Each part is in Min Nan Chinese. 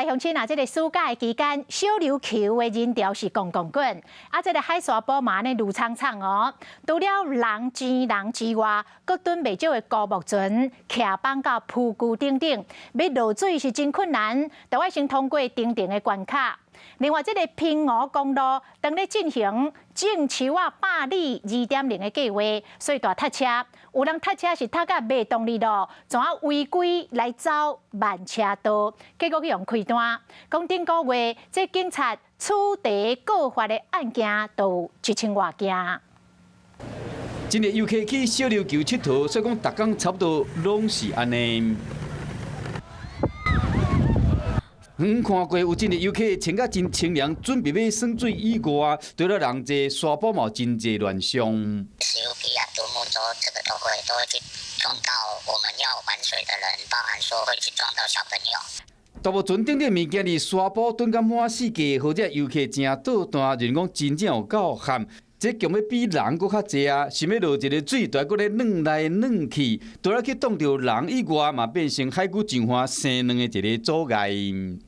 來鄉親啊，這个暑假的期間，小琉球的人潮是滾滾滾，啊，這个海沙埔嘛按呢攄氅氅哦。除了人擠人之外，閣躉袂少的孤木船、徛放到浮具頂頂，欲落水是真困難，著愛先通過重重的關卡。另外，這个平吳公路當咧進行種樹仔百里2.0的計劃，所以大塞車，有人塞車是塞甲袂動力咯，怎啊違規來走慢車道，結果去予開單。講頂個月，這警察取締告發的案件都有一千外件。真濟遊客去小琉球𨑨迌，所以講逐工差不多攏是按呢。遠看過有真濟遊客穿甲真清涼，準備欲耍水以外，除了人濟，沙埔嘛真濟亂象。 SUP 啊，獨木舟，這個都會去撞到我們要玩水的人，包含說會去撞到小朋友。大木船頂頂物件佇沙埔躉甲滿四界，予這遊客誠倒彈，就是講真正有夠險。這強欲比人閣較濟啊！想欲落一个水，都愛閣咧轉來轉去，除了去擋著人以外，嘛變成海龜上岸生卵的一个阻礙。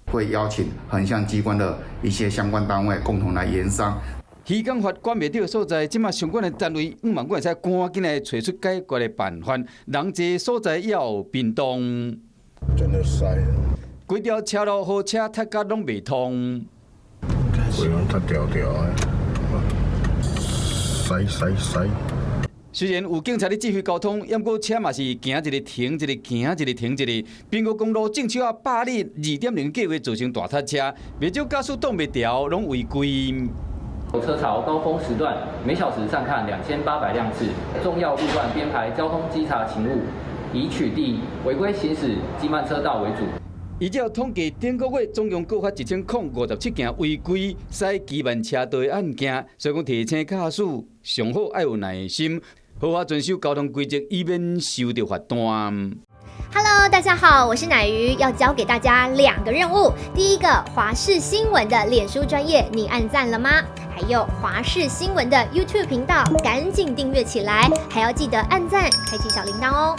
會邀請橫向機關的一些相關單位共同來研商。漁港法管袂著的所在，這馬相關的單位，向望會使趕緊來揣出解決的辦法。人濟所在也有變動。真的塞。規條車路予車塞甲攏袂通。規攏塞條條的。塞塞塞！雖然有警察咧指揮交通，毋過車嘛是行一个停一个，行一个停一个。平吳公路種樹仔百里2.0計劃造成大塞車，袂少駕駛擋袂牢，攏違規。車潮高峰時段，每小時上看2800輛次。重要路段編排交通稽查勤務，以取締違規行駛機慢車道為主。依照統計，頂個月總共告發1057件違規駛機慢車道的案件，所以講提醒駕駛上好愛有耐心，好好遵守交通規則，以免收著罰單。 Hello，大家好，我是乃瑜，要交給大家兩個任務。第一個，華視新聞的臉書專頁，你按讚了嗎？還有華視新聞的 YouTube 頻道，趕緊訂閱起來，還要記得按讚，開啟小鈴鐺哦。